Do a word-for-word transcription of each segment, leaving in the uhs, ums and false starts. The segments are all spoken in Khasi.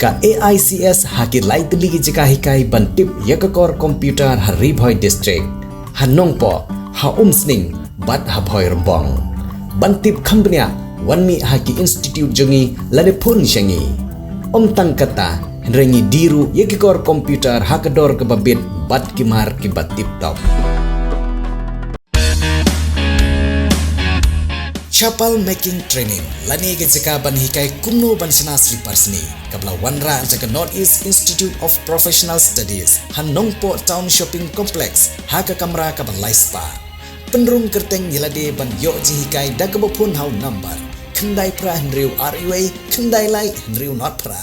Ka A I C S ha ki lai tylli ki jaka hikai ban tip ïa ka kor computer ha Ri Bhoi District, ha Nongpoh, ha Umsning bad ha Bhoirymbong. Ban tip kham bniah, wan mih ha ki institute jong ngi lane phone sha ngi. Ym tang kata, hynrei ngi die ruh ïa ki kor computer ha ka dor kaba bit bad ki mar kiba tip top. Chapal Making Training, lane ka jaka ban hikai kumno ban shna slipar sni, kaba la wanrah da ka North East Institute of Professional Studies ha Nongpoh Town Shopping Complex ha ka kamra kaba lai spah. Pynrung kyrteng ïa lade ban ïoh jinghikai da kaba phone ha u number khyndai phra hynriew ar wei khyndai lai hynriew nod phra.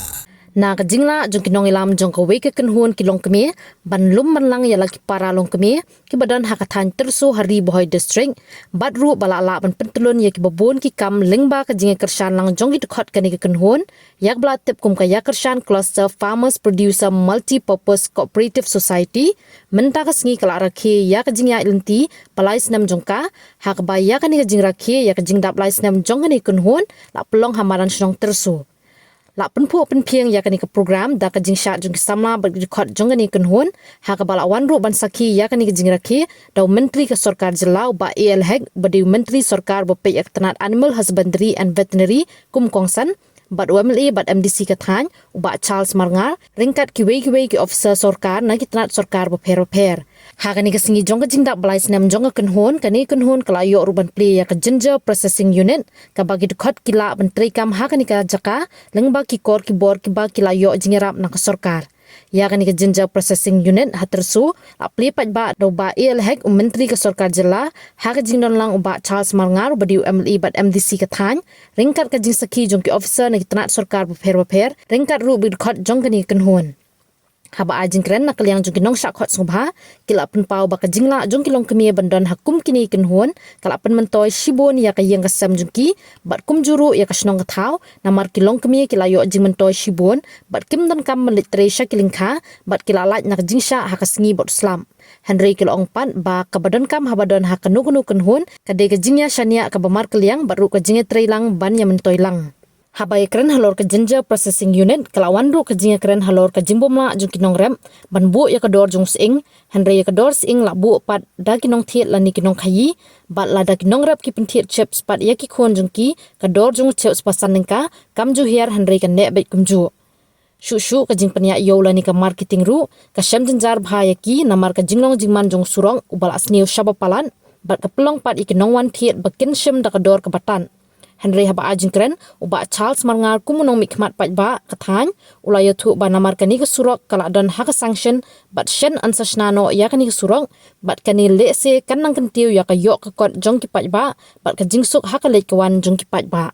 Na ka jinglah jong ki nongïalam jong kawei ka kynhun ki longkmie ban lum ban lang ïa la ki para longkmie kiba don ha ka thaiñ Tyrso ha Ri Bhoi District, bad ruh ba la lah ban pyntlun ïa kiba bun ki kam lyngba ka jingïakyrshan lang jong ki dkhot kane ka kynhun, ïa kaba la tip kum ka Ïakyrshan Cluster Farmers Producer Multi-Purpose Cooperative Society. Mynta ka sngi ka la rakhe ïa ka jingïaid lynti ba lai snem jong ka, ha kaba ïa kane ka jingrakhe ïa ka jingdap lai snem jong kane ka kynhun la pynlong ha madan shnong Tyrso. La pynphuh pynphieng ïa kane ka program da ka jingshad jong ki samla bad ki dkhot jong kane ka kynhun, ha kaba la wan ruh ban sakhi ïa kane ka jingrakhe da u Myntri ka Sorkar Jylla u Bah A L Hek, uba dei u Myntri Sorkar ba peit ïa ka tnat Animal Husbandry and Veterinary kum u kongsan, bad u M L A bad M D C ka thaiñ u Bah Charles Marngar, ryngkat kiwei kiwei ki officer sorkar na ki tnat sorkar bapher bapher. Ha kane ka sngi jong ka jingdap ba lai snem jong ka kynhun, kane ka kynhun ka la ïoh ruh ban plie ïa ka Ginger Processing Unit, kaba ki dkhot ki lah ban treikam ha kane ka jaka lyngba ki kor ki bor kiba ki la ïoh jingïarap na ka sorkar. Ïa kane ka Ginger Processing Unit ha Tyrso la plie paidbah da u Bah A L Hek, u Myntri ka Sorkar Jylla, ha ka jingdon lang u Bah Charles Marngar, uba dei u M L A bad M D C ka thaiñ, ryngkat ka jingsakhi jong ki officer na ki tnat sorkar bapher bapher, ryngkat ruh bad ki dkhot jong kane ka kynhun. Haba ai jingkren na ka liang jong ki nongshah khot sngewbha, ki la pynpaw ba ka jinglah jong ki longkmie ban don ha kum kine ki kynhun ka la pynmyntoi shibun ïa ka ïing ka sem jong ki, bad kumjuh ruh ïa ka shnong ka thaw, namar ki longkmie ki la ïoh jingmyntoi shibun bad kim donkam ban leit trei sha ki lyngkha, bad ki la lait na ka jingshah ha ka sngi bad u slap. Hynrei ki la ong pat ba kaba donkam haba don ha kano kano ka kynhun ka dei ka jingïashaniah kaba markylliang bad ruh ka jingïatreilang ban ïamyntoi lang. Haba ïakren halor ka Ginger Processing Unit, ka la wan ruh ka jingïakren halor ka jingbymlah jong ki nongrep ban buh ïa ka dor jong u sying, hynrei ïa ka dor sying la buh pat da ki nongthied lane ki nongkhaïi, bad lada ki nongrep ki pynthied chips pat ïa ki khun jong ki, ka dor jong u chips ba san tyngka kam ju hiar, hynrei ka neh beit kumjuh. Shuh shuh ka jingpynïaid ïew lane ka marketing ruh ka shem jynjar bha ïa ki, namar ka jinglong jingman jong u surok uba la sniew shaba palat, bad ka pynlong pat ïa ki nongwan thied ba kin shim da ka dor kaba tad. Hynrei haba ai jingkren, u Bah Charles Marngar kum u nongmihkhmat paidbah ka thaiñ, u la ïathuh ba namar kane ka surok ka la don ha ka sanction, bad shen yn sa shna noh ïa kane ka surok, bad kane lehse kan nang kyntiew ïa ka ïoh ka kot jong ki paidbah bad ka jingsuk ha ka leit ka wan jong ki paidbah.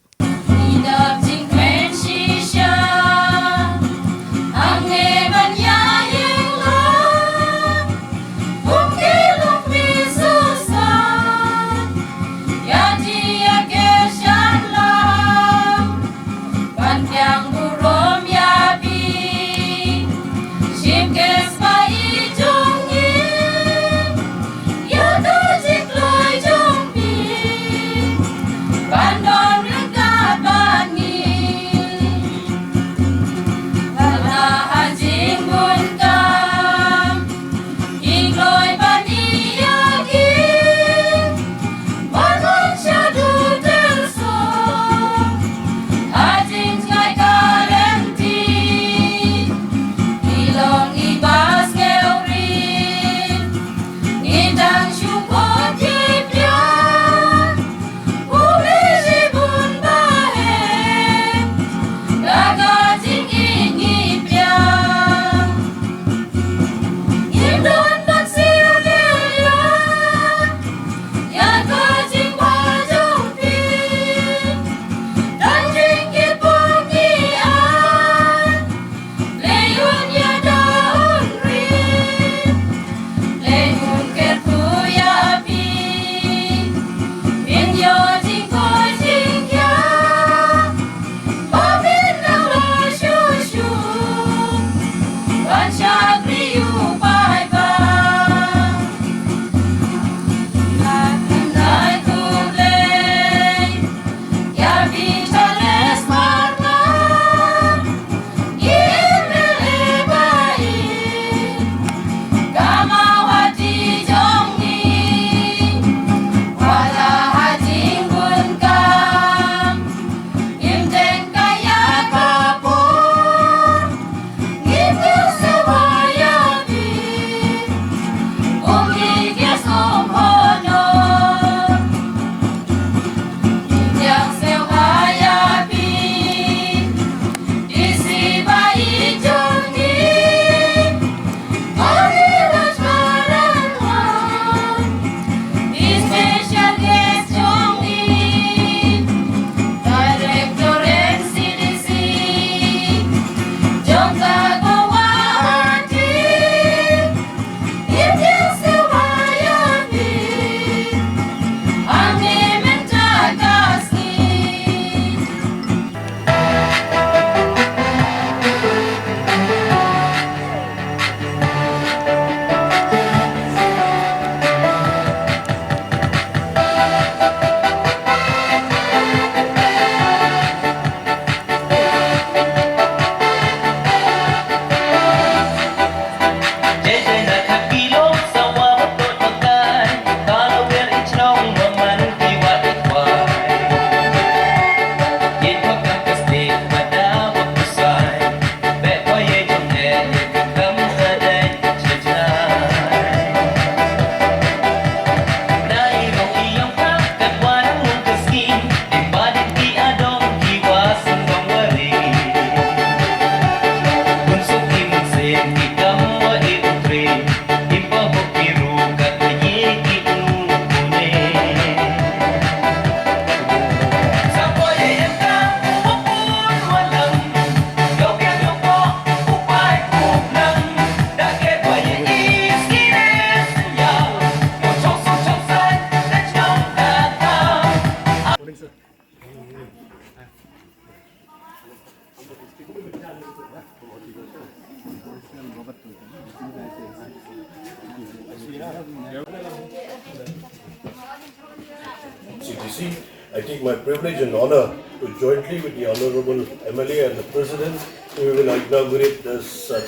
I take my privilege and honor to jointly with the Honorable M L A and the President, we will inaugurate this uh,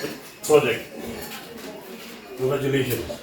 project. Congratulations.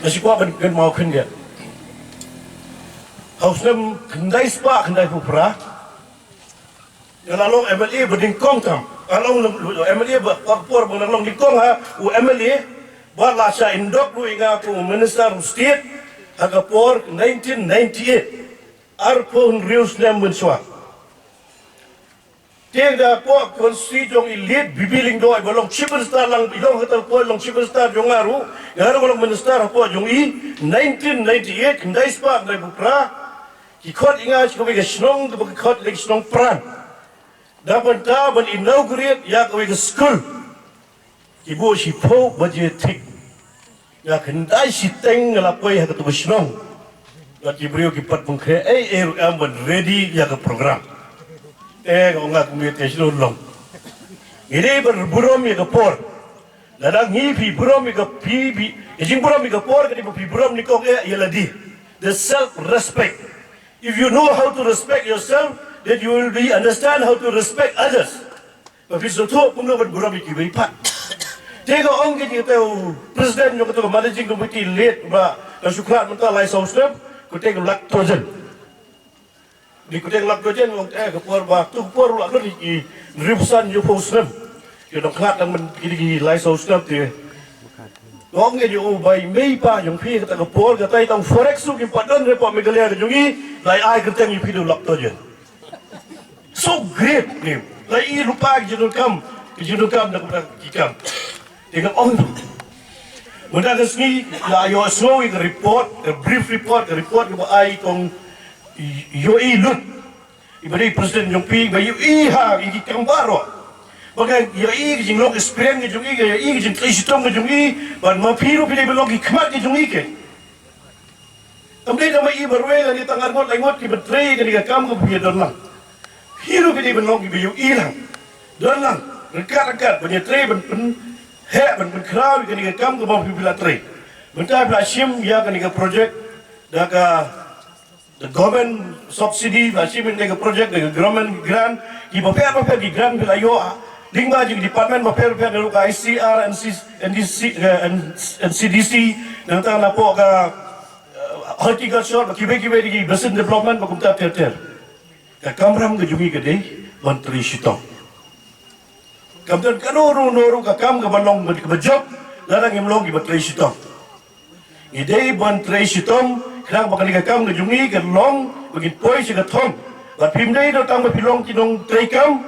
Nga shu kwah ban kynmaw khyndiat. Ha u snem khyndai spah khyndai phew phra, nga la long M L A ba nyngkong tam. Nga long M L A ba, ba ka por ba nga long nyngkong ha u M L A, ba la shah indok ruh ïa nga kum u Minister of State ha ka por nineteen ninety-eight. Arphew hynriew snem mynshuwa. Te da pok constituency jong i late B B Lyngdoh ba long Chief Minister lang, i long ha kata ka por long Chief Minister jong nga ruh, nga ruh long Minister hapoh jong i, nineteen ninety-eight, khyndai spah khyndai phew phra, ki khot ïa nga sha kawei ka shnong, kaba ki khot ïa ka shnong Pran. Da ban ta ban inaugurate ïa kawei ka skul. Ki buh shiphew baje thik. Nga khyndai shiteng nga la poi ha katu ka shnong. Bad ki briew ki pat pynkhreh, ei, ei ruh em ban ready ïa ka program. Te nga ong nga kumne te shnong long. Ngi dei ban burom ïa ka por. Lada ngi phi burom ïa ka phi, phi, ka jingburom ïa ka por ka dei ba phi burom nyngkong eh ïa lade. The self respect. If you know how to respect yourself, then you will be understand how to respect others. Ba phi sngewthuh kumno ban burom ïa kiwei pat. Te nga ong ïa kata u president jong kata ka managing committee late ba ka shu khlad mynta lai saw snem, kata ka lak tojen. Ni kata ka lak tojen, ong eh ka por ba tu ka por la lun ki hynriewphew san hynriewphew snem. Ki dang khlad tang mynta ki lai saw snem te. Nga ong ïa u bai mei pa jong phi kata ka por, kata i tang forex ruh kim pat don re hapoh Meghalaya ka jong i, lai ai kyrteng ïa phi da u lak tojen. So great name. La i lypa ki jingdonkam, ki jingdonkam da kaba ki kam. Te nga ong tu. Mynta ka sngi la ïohsngew ïa ka report, ka brief report, ka report kaba ai kong ïohi lut. Iba dei president jong phi, ba ïohi ha ïa ki kam baroh. Ba ka ïohi ka jinglong experience ka jong i, ka ïohi ka jingtrei shitom ka jong i, ban ma phi ruh phi dei ban long ki khmat ka jong i ke. Kam dei tang ma i marwei lane tang arngut laingut kiba trei kane ka kam kaba phi ïa don lang. Phi ruh phi dei ban long kiba ïohi lang. Don lang ryngkat ryngkat ban ïa trei ban pynheh ban pynkhraw ïa kane ka kam kaba phi la trei. Mynta phi la shim ïa kane ka project da ka, the government subsidy, phi la shim ïa kane ka project da ka government grant, kiba pher bapher ki grant phi la ïoh lyngba jong ki department bapher bapher, naduh ka I C R, N C, N D C, eh, N-, N C D C, nangta napoh ka horticulture, ba kiwei kiwei de ki basin development, ba kumta ter ter. Ka kamram ka jong ngi ka dei ban trei shitom. Kam don kano ruh kano ruh ka kam kaba long kaba jop lada ngim long kiba trei shitom. Ngi dei ban trei shitom, khnang ba kane ka kam ka jong ngi ka long ba ngin poi sha ka thong. Bad phim dei tang ba phi long ki nongtrei kam,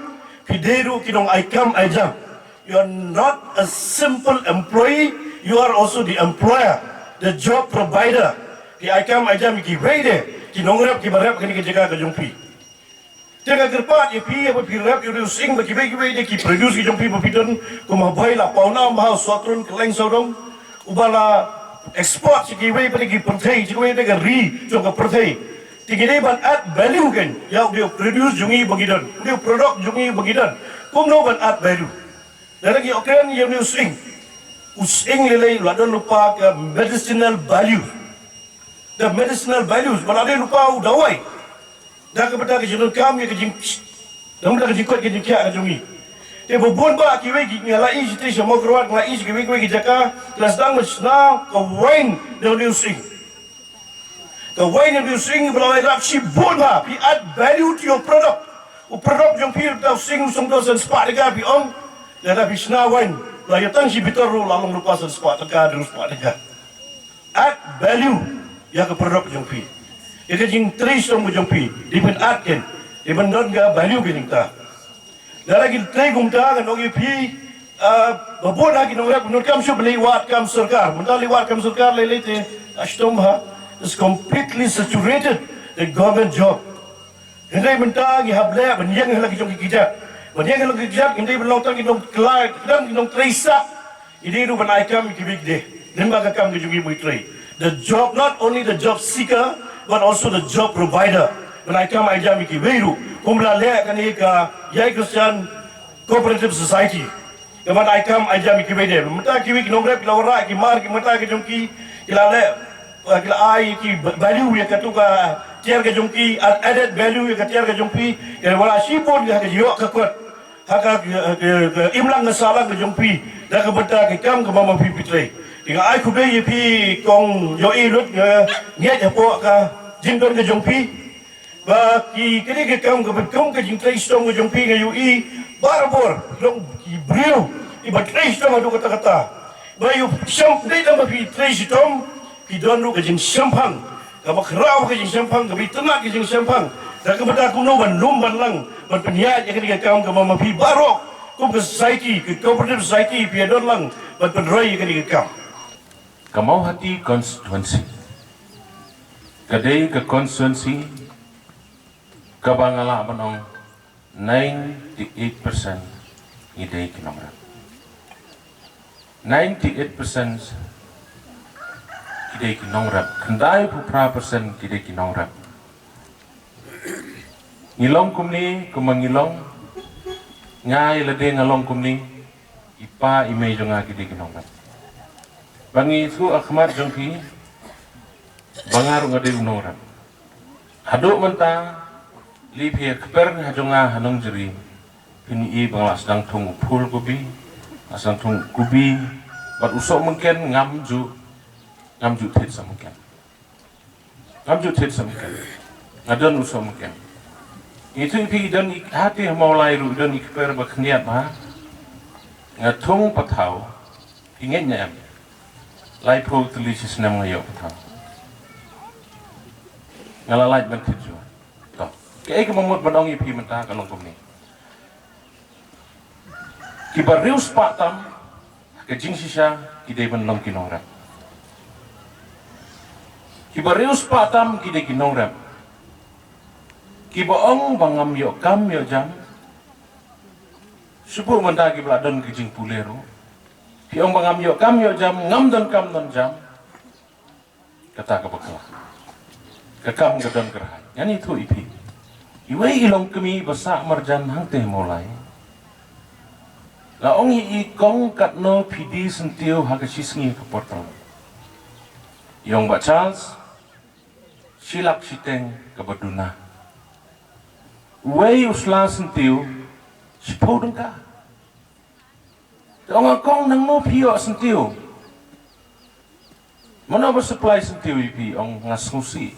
phi dei ruh ki nong ai kam ai jam. You are not a simple employee, you are also the employer, the job provider. Phi ai kam ai jam ïa kiwei de ki nongrep kiba rep kane ka jaka ka jong phi. Te nga kyrpad ïa phi, ïa ba phi rep ïa u Riewsyieng, ba kiwei kiwei de ki produce ki jong phi ba phi don, kum ha Bhoi la Pawnam, ha Sohtrun, Kylleng Sawdong, uba la export sha kiwei pat de ki pyrthei, sha kiwei de ka ri jong ka pyrthei. Te ngi dei ban add value kein ïa u dei u produce jong ngi ba ngi don, u dei u product jong ngi ba ngi don. Kumno ban add value? Lada ngi ïoh kren ïa une u sying. U sying lei lei u la don lypa ka medicinal value. The medicinal values, ba la dei lypa u dawai. Da kaba da ka jingdonkam ïa ka jing, da kaba da ka jingkoit ka jingkhiah ka jong ngi. Te ba bun ba kiwei ki, nga la ïohi shatei sha Mawkyrwat, nga la ïohi sha kiwei kiwei ki jaka, ki la sdang ban shna ka wine da une u sying. Ka wine da une u sying ba la wai rap shibun ba phi add value to your product. U product jong phi da u sying u song da san spah tyngka phi ong. Lada phi shna wine, la ïa tang shi bitar ruh la long lypa san spah tyngka, hynriew spah tyngka. add value ïa ka product jong phi. Ïa ka jingtrei shitom ka jong phi, dei ban add kein, dei ban don ka value kein ta. Lada ki trei kumta, ngan ong ïa phi, ah, ba bun ha ki nongrep, ngan kam shuh ba leit wad kam sorkar. Mynta leit wad kam sorkar lei lei te, ah, shitom ha, is completely saturated the government job. Hynrei mynta ngi hap leh ban ïeng ha la ki jong ki kjat. Ban ïeng ha la ki kjat, ngi dei ban long tang ki nongkylla, tang ki nongtrei sah. Ngi dei ruh ban ai kam ïa kiwei de. Lyngba ka kam ka jong ki ba ngi trei. The job, not only the job seeker, but also the job provider. Ban ai kam ai jam ïa kiwei ruh. Kumba la leh kane ka Ïai Khristan Cooperative Society. Ka ban ai kam ai jam ïa kiwei de. Mynta kiwei ki nongrep ki la wanrah ki mar ki mynta ka jong ki, ki la leh, eh, ki la ai ki ba-, value ïa katu ka tiar ka jong ki, ad-, added value ïa ka tiar ka jong phi. Ïa wala shibun ïa ka jingïoh ka kot ha ka, ka, ka, ka imlang ka sahlang ka jong phi da ka bynta ka kam kaba ma phi phi trei. Te nga ai khublei ïa phi kong Joe Lut, nga ngeit hapoh ka jingdon ka jong phi. Ba ki, kane ka kam kaba kum ka jingtrei shitom ka jong phi nga ïohi barabor, long ki briew kiba trei shitom haduh katta katta. Ba ïohi sham dei tang ba phi trei shitom, phi don ruh ka jingshemphang kaba khraw, ka jingshemphang kaba itynnad, ka jingshemphang da kaba da kumno ban lum ban lang ban pynïaid ïa kane ka kam kaba ma phi baroh kum ka society, ka cooperative society phi ïa don lang ban pynroi ïa kane ka kam. Ka Mawhati constituency ka dei ka constituency kaba nga lah ban ong ninety-eight percent ngi dei ki nongrep. Ninety-eight percent ki dei ki nongrep. Khyndai phew phra percent ki dei ki nongrep. Ngi long kumne, kumba ngi long, nga ïa lade nga long kumne, i pa i mei jong nga ki dei ki nongrep. Ba ngi ithuh ha khmat jong phi ba nga ruh nga dei u nongrep. Haduh mynta, lei phi ïa kper ha jong nga ha Nongjri, phin ïohi ba nga la sdang thung u phul kubi, la sdang thung u kubi bad u sohmynken, ngam ju, ngam ju thied sohmynken. Ngam ju thied sohmynken. Nga don u sohmynken. Ngi ithuh ïa phi, don i, hati ha Mawlai ruh don i kper ba khyndiat bha. Nga thung pathaw. Phi ngeit ne em? Laiphew tylli shi snem nga ïoh pathaw. Nga la lait ban thied ju. To, kaei kaba mut ban ong ïa phi mynta ka long kumne. Kiba riewspah tam ha ka jingshisha ki dei ban long ki nongrep. Kiba riewspah tam ki dei ki nongrep. Kiba ong ba ngam ïoh kam ïoh jam. Shu buh mynta kiba la don ka jingpule ruh. Ki ong ba ngam ïoh kam ïoh jam, ngam don kam don jam. Kata ka bakla. Ka kam ka don ka rhai. Ngan ïathuh ïa phi. Iwei i longkmie ba sah marjan hangtei Mawlai. La ong ïa i, kong, katno phi die syntiew ha ka shisngi ka por tang? I ong, Bah Charles, shi lak shiteng kaba duna. Uwei u sla syntiew shiphew tyngka. Te ong, kong, nangno phi ïoh syntiew? Mano ba supply syntiew ïa phi? Ong, nga sngewsih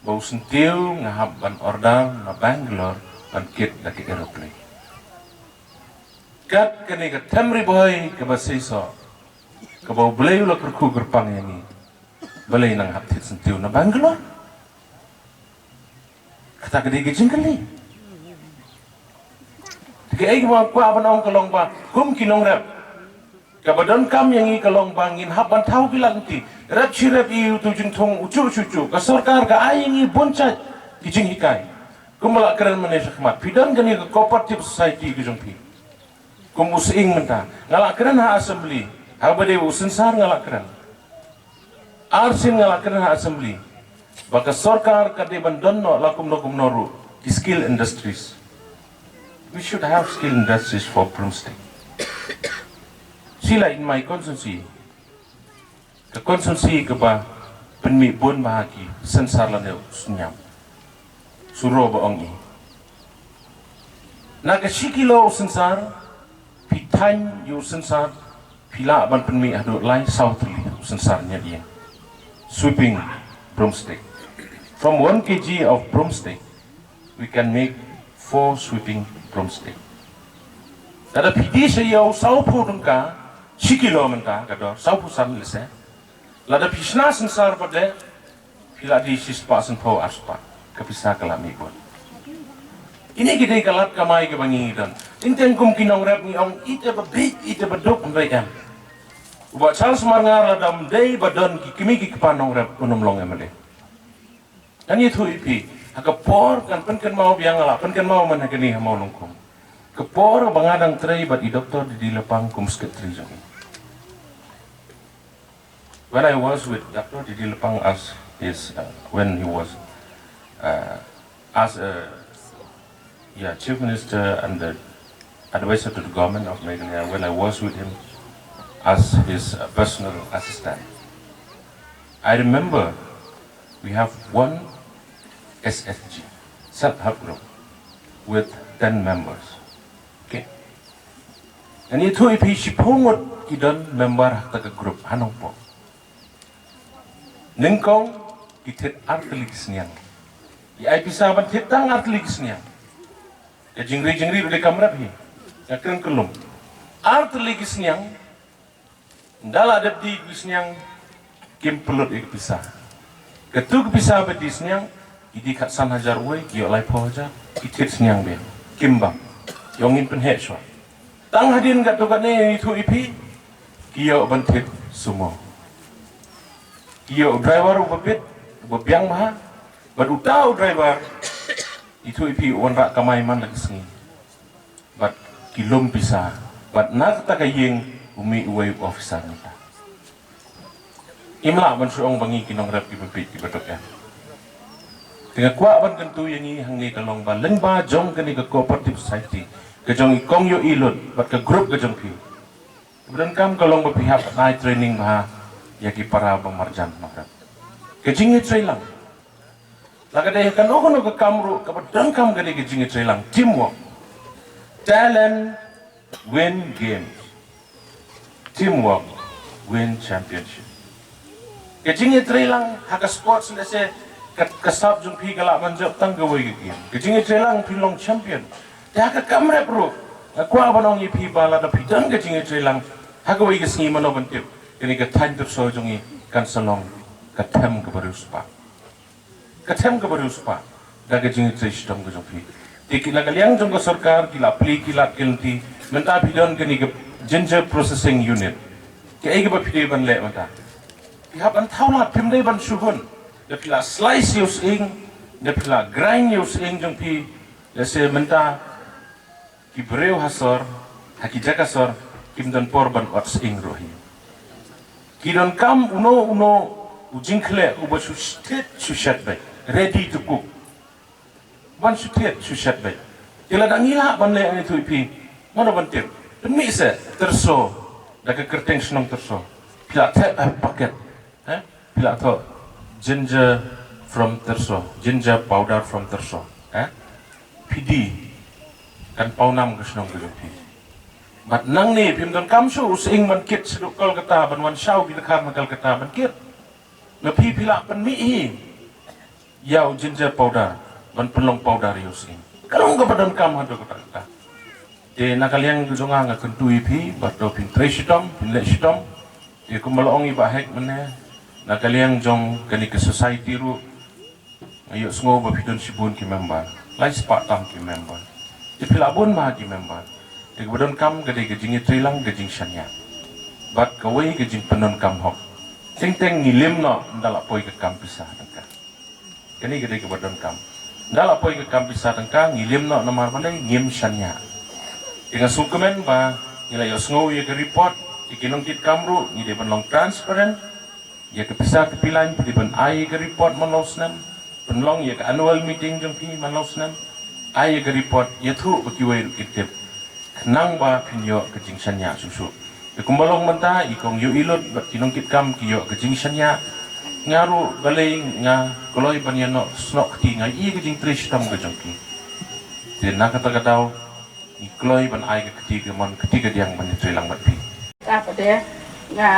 ba u syntiew nga hap ban order na Bangalore ban kit da ka aeroplane. Kat kane ka them ri bhoi kaba seisoh, kaba U Blei u la kyrkhu kyrpang ïa ngi, balei nang hap thied syntiew na Bangalore? Kata ka dei ka jingkylli. Te kaei kaba nga kwah ban ong ka long ba kum ki nongrep, kaba donkam ïa ngi ka long ba ngin hap ban thaw ki lad lynti. Rep shi rep ïa uto u jingthung u shuh shuh shuh, ka sorkar ka ai ïa ngi bun jait ki jinghikai. Kumba la kren mynne shakhmat, phi don kane ka cooperative society ka jong phi. Kum u sying mynta nga la kren ha assembly, haba dei u synsar nga la kren. Arsien nga la kren ha assembly ba ka sorkar ka dei ban don noh la kumno kumno ruh ki skill industries. We should have skill industries for Broomstick. Shi la in my constituency, ka constituency kaba pynmih bun bha ki synsar lane u synñiam. Shuh ruh ba ong i, na ka shi kilo u synsar, phi thaiñ ïa u synsar, phi lah ban pynmih haduh lai saw tylli u synsar ñiad ïing. Sweeping broomstick. From one kilogram of broomstick, we can make four sweeping broomstick. Lada phi die sha ïa u sawphew tyngka shi kilo mynta ka dor, sawphew san lehse. Lada phi shna synsar pat de, phi la die shispah, sanphew, arspah. Ka pisa ka la mih bun. Kine ki dei ka lad kamai kaba ngi don. Teng teng kum ki nongrep ngi ong ite ba bieit, ite ba duk, hynrei em. U Bah Charles Marngar lada ym dei ba don ki kmie ki kpa nongrep, un ym long M L A. Ngan ïathuh ïa phi, ha ka por, ngan pynkynmaw biang, la pynkynmaw man ha kane ha Mawlyngkhuh. Ka por ba nga dang trei bad i Doctor D D Lapang kum secretary jong ngi. When I was with Doctor D D Lapang as his, uh, when he was, uh, as a, yeah, Chief Minister and the advisor to the government of Meghalaya, when I was with him as his, uh, personal assistant, I remember we have one S H G, self help group, with ten members. Okay. Ngan ïathuh ïa phi, shiphew ngut ki don member ha kata ka group ha Nongpoh. Nyngkong ki thied artylli ki sniang. Ïa ai pisa ban thied tang artylli ki sniang. Ka jingri jingri ruh dei kam rep hi. Ka kren ka lum. Artylli ki sniang. Ynda la dep die ki sniang, kim pynlut ïa ka pisa. Katu ka pisa ba die sniang, ki die khatsan hajar wei, ki ïoh laiphew hajar, ki thied sniang biang. Kim bang. Ïoh ngin pynheh shuwa. Tang hadien katto katne ïathuh ïa phi, ki ïoh ban thied sumo. Ki ïoh u driver uba bit, uba biang bha, bad uta u driver, ïathuh ïa phi u wanrah kamai man la ka sngi. Bad ki lum pisa, bad na kata ka ïing u mih uwei u officer mynta. Im lah ban shu ong ba ngi ki nongrep kiba bieit kiba duk em. Te nga kwah ban kyntu ïa ngi hangne ka long ba lyngba jong kane ka cooperative society, ka jong i Kong Ïohi Lut bad ka group ka jong phi, kaba donkam ka long ba phi hap ai training bha ïa ki para ba marjan nongrep. Ka jingïatreilang, la ka dei kano kano ka kam ruh, kaba donkam ka dei ka jingïatreilang, teamwork. Talent win games. Teamwork win championship. Ka jingïatreilang ha ka sports, lehse ka, ka sap jong phi ka lah ban jop tang kawei ka game. Ka jingïatreilang phi long champion. Te ha ka kam rep ruh, nga kwah ban ong ïa phi ba lada phi don ka jingïatreilang, ha kawei ka sngi mano ban tip, kane ka thaiñ Tyrso jong ngi kan sa long ka them kaba riewspah. Ka them kaba riewspah da ka jingïatrei shitom ka jong phi. Te ki, na ka liang jong ka sorkar ki la plie ki lad ki lynti, mynta phi don kane ka ginger processing unit. Kaei kaba phi dei ban leh mynta? Phi hap ban thaw lad, phim dei ban shu hun. Da phi la slice ïa u sying, da phi la grind ïa u sying jong phi, lehse mynta ki briew ha sor, ha ki jaka sor, kim don por ban ot sying ruh hi. Ki donkam uno uno u jingkhleh uba shu thied shu shet beit, ready to cook. Ban shu thied shu shet beit. Te lada ngi lah ban leh, ngan ïathuh ïa phi, mano ban tip? Pynmih seh, Tyrso, da ka kyrteng shnong Tyrso. Phi la thep ha packet. Eh? Phi la thoh ginger from Tyrso, ginger powder from Tyrso. Eh? Phi die, kan paw nam ka shnong ka jong phi. Bad nangne phim donkam shuh u sying ban kit shaduh Kolkata, ban wan shaw ki dkhar na Kolkata ban kit. Nga, phi, phi la pynmih hi ïa u ginger powder ban pynlong powder ïa u sying. Ka long kaba donkam haduh katta katta. Te na ka liang ka jong nga, nga kyntu ïa phi ba to phin trei shitom, phin leh shitom. Te kumba la ong i Bah Hek mynne, na ka liang jong kane ka society ruh, nga ïohsngew ba phi don shibun ki member, lai spah tam ki member. Te phi la bun bha ki member. Te kaba donkam ka dei ka jingïatreilang, ka jingshaniah, bad kawei ka jingpyndonkam hok. Teng teng ngi lim noh ynda la poi ka kam pisa tyngka. Kane ka dei kaba donkam. Ynda la poi ka kam pisa tyngka ngi lim noh, namar balei? Ngim shaniah. Te nga sngewkmen ba ngi la ïohsngew ïa ka report, ïa ki nongkitkam ruh ngi dei ban long transparent. Ïa ka pisa ka pilain phi dei ban ai ïa ka report man la u snem. Pynlong ïa ka annual meeting jong phi man la u snem. Ai ïa ka report, ïathuh ba kiwei ruh kin tip, khnang ba phin ïoh ka jingshaniah shuh shuh. Te kumba long mynta, i Kong Ïohi Lut bad ki nongkitkam ki ïoh ka jingshaniah. Nga ruh balei nga kloi ban ïanoh snoh kti, nga ïohi ka jingtrei shitom ka jong ki. Te na kata ka daw ngi kloi ban ai ka kti kamon, kti kadiang ban ïatreilang bad phi. Kata pat de nga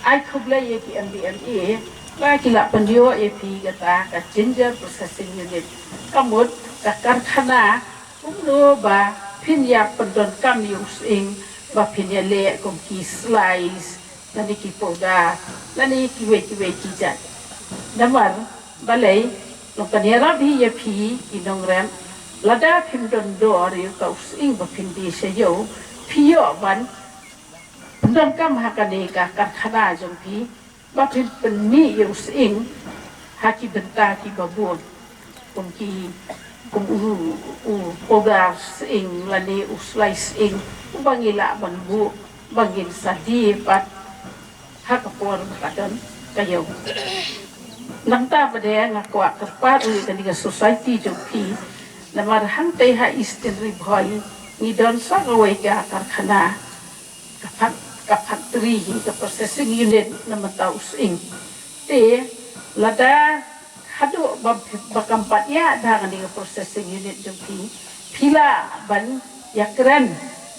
ai khublei ïa ki M D M A ba ki la pynïoh ïa phi kata ka ginger processing unit. Ka mut ka karkhana kumno ba phin ïa pyndonkam ïa u sying, ba phin ïa leh kum ki slice, lane ki powder, lane kiwei kiwei ki jait. Namar balei, long pynïarap hi ïa phi ki nongrep, lada phim don dor ïa uta u sying ba phin die sha ïew, phi ïoh ban pyndonkam ha kane ka karkhana jong phi, ba phin pynmih ïa u sying ha ki bynta kiba bun, kum ki, kum u, u powder sying lane u slai sying uba ngi lah ban buh ba ngin sa die pat ha ka por ba ka don ka ïew. Nangta pat de nga kwah kyrpad ruh ïa kane ka society jong phi, namar hangtei ha Eastern Ri Bhoi ngi don sa kawei ka karkhana, ka fac-, ka factory hi, ka processing unit na mynta u sying. Te lada haduh ba, ba kam pat ïaid bha kane ka processing unit jong phi, phi lah ban ïakren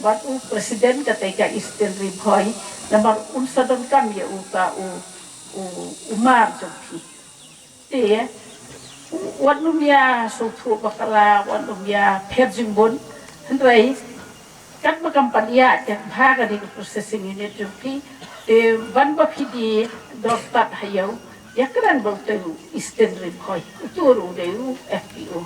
bad u president katei ka Eastern Ri Bhoi, namar un sa donkam ïa uta u, u, u mar jong phi. Te wat nym ïa sngewthuh bakla, wat nym ïa pher jingbun. Hynrei katba kam pat ïaid bha kane ka processing unit jong phi, te ban ba phi die dor tad ha ïew, ïakren bad utei u Eastern Ri Bhoi, utu ruh u dei u F P O.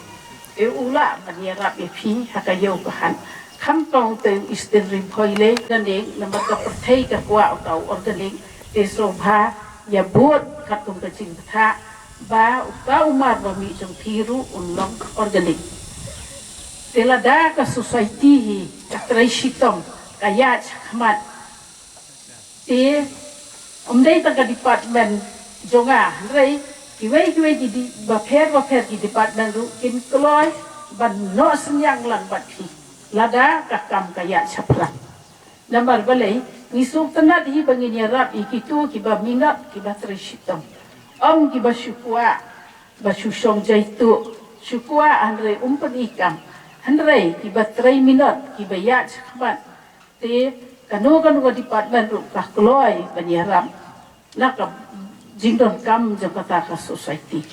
Te u lah ban ïarap ïa phi ha ka ïew ka hat. Khamtam utei u Eastern Ri Bhoi lei, nangne namar ka pyrthei ka kwah uta u organic, te sngewbha ïa bud katkum ka jingbthah ba uta u mar ba mih jong phi ruh un long organic. Te lada ka society hi ka trei shitom, ka ïaid shakhmat, te ym dei tang ka department jong nga, hynrei kiwei kiwei ki di-, bapher bapher ki department ruh kin kloi ban noh synñiang lang bad phi lada ka kam ka ïaid shaphrang. Namar balei, ngi sngewtynnat hi ba ngin ïarap ïa kito kiba minot, kiba trei shitom. Ym kiba shu kwah ba shu shong jaituh, shu kwah hynrei ym pyni kam. Hynrei kiba trei minot, kiba ïaid shakhmat, te kano kano ka department ruh ka kloi ban ïarap na ka jingdonkam jong kata ka society.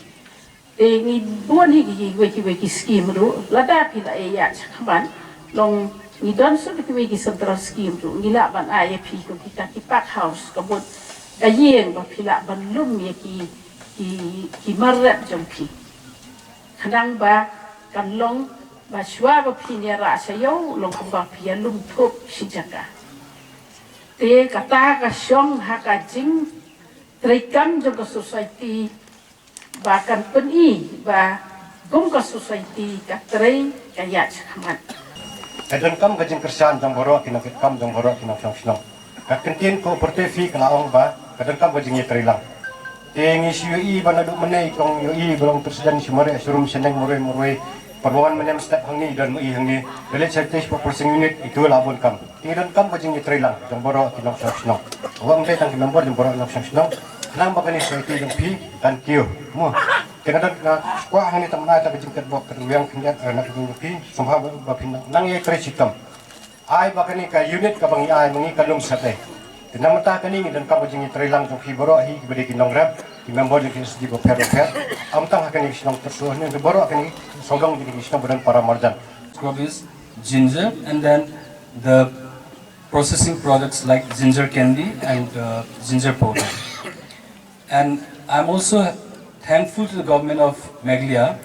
Te ngi bun hi kiwei kiwei ki scheme ruh, lada phi la ïaid shakhmat, long ngi don shuh kiwei ki central scheme ruh ngi lah ban ai ïa phi, kum kita ki pack house, ka mut ka ïing ba phi lah ban lum ïa ki, ki, ki mar rep jong phi. Khnang ba kan long ba shuwa ba phin ïarah sha ïew, long kumba phi ïalum thup shi jaka. Te kata ka shong ha ka jingtreikam jong ka society ba kan pyni ba kum ka society ka trei ka ïaid shakhmat. Ka donkam ka jingkyrshan jong baroh ki nongkitkam, jong baroh ki nongshong shnong. Ka ktien ka uperte phi ka la ong ba ka donkam ka jingïatreilang. Te ngi shu ïohi ba naduh mynne kong ïohi ba long president shu mareh shu rum shaneng marwei marwei. Pynwan mynne step hangne don ma i hangne. Da leit sha tei sha processing unit, itu la bun kam. Te ngi donkam ka jingïatreilang jong baroh ki nongshong shnong. Wat ym dei tang ki member, jong baroh ki nongshong shnong. Khnang ba kane society jong phi kan kiew. Mo. Te nga don, nga kwah hangne tang mynta ka jingkyrpad bok ka dang wiang khyndiat, eh, na ka jong phi. Sngewbha ba phi nang, nang ïatrei shitom. Ai ba kane ka unit kaba ngi ai ma ngi kan long shatei. Te namar kane ngi donkam ka jingïatreilang jong phi baroh hi, kiba dei ki nongrep, ki member jong ki S G bapher bapher. Ym tang ha kane ka shnong Pyrtuh, hynrei baroh kane sawdong jong ki shnong ba don para marjan. Crop is ginger, and then the processing products like ginger candy and, uh, ginger powder. And I'm also thankful to the government of Meghalaya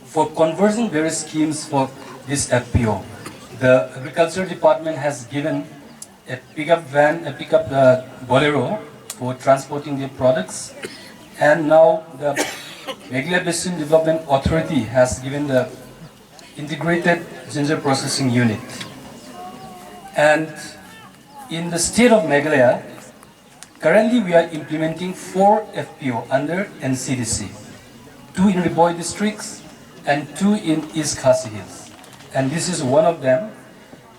for converging various schemes for this F P O. The agriculture department has given a pickup van, a pickup, uh, Bolero for transporting their products. And now the Meghalaya Basin Development Authority has given the integrated ginger processing unit. And in the state of Meghalaya, currently we are implementing four F P O under N C D C, two in Ri Bhoi districts and two in East Khasi Hills. And this is one of them.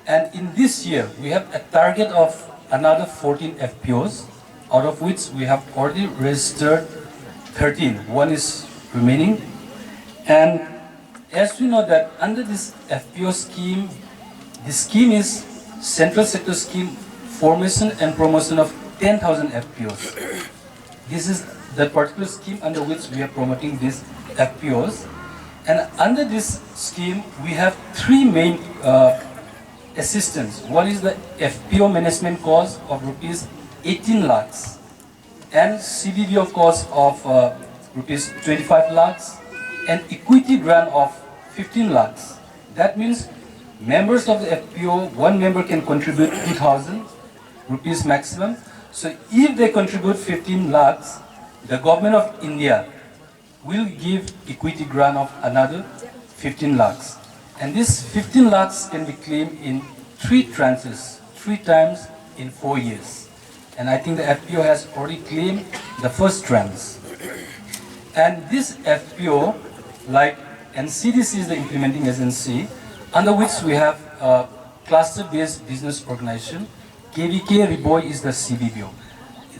And in this year, we have a target of another fourteen F P Os, out of which we have already registered thirteen. One is remaining. And as we know that under this F P O scheme, the scheme is Central Sector Scheme, formation and promotion of ten thousand F P Os. This is the particular scheme under which we are promoting these F P Os. And under this scheme, we have three main, uh, assistance. One is the F P O management cost of rupees eighteen lakhs, and C B B O cost of uh, rupees twenty-five lakhs, and equity grant of fifteen lakhs. That means members of the F P O, one member can contribute two thousand rupees maximum. So if they contribute fifteen lakhs, the government of India will give equity grant of another fifteen lakhs. And this fifteen lakhs can be claimed in three tranches, three times in four years. And I think the F P O has already claimed the first tranche. And this F P O, like N C D C is the implementing agency, under which we have a cluster-based business organization. K V K Ri Bhoi is the C B B O.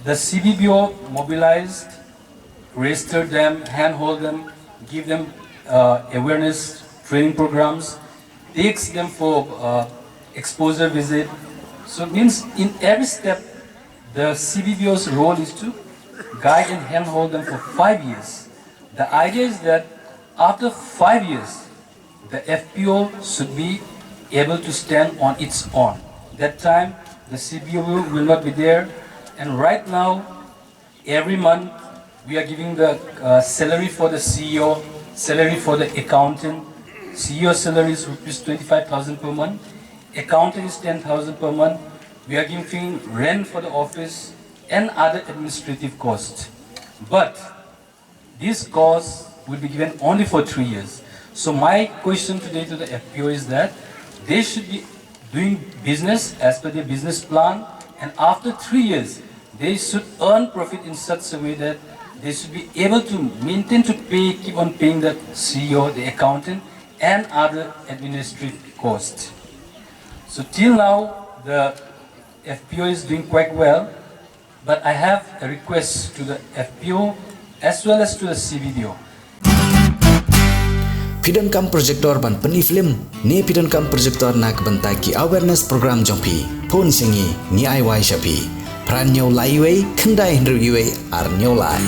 The C B B O mobilized, register them, handhold them, give them uh, awareness training programs, takes them for uh, exposure visit. So it means in every step, the C B B O's role is to guide and handhold them for five years. The idea is that after five years, the F P O should be able to stand on its own. That time, the C B B O will not be there. And right now, every month, we are giving the uh, salary for the C E O, salary for the accountant. C E O salary is rupees twenty-five thousand per month. Accountant is ten thousand per month. We are giving rent for the office and other administrative costs. But this cost will be given only for three years. So my question today to the F P O is that they should be doing business as per their business plan, and after three years, they should earn profit in such a way that they should be able to maintain to pay, keep on paying the C E O, the accountant, and other administrative costs. So till now, the F P O is doing quite well, but I have a request to the F P O as well as to the C B B O. Phi donkam projector ban pynmih film ne phi donkam projector na ka bynta ki awareness program jong phi? Phone sha ngi, ngi ai wai sha phi. Phra hynñiew lai wei, khyndai hynriew wei, ar hynñiew lai.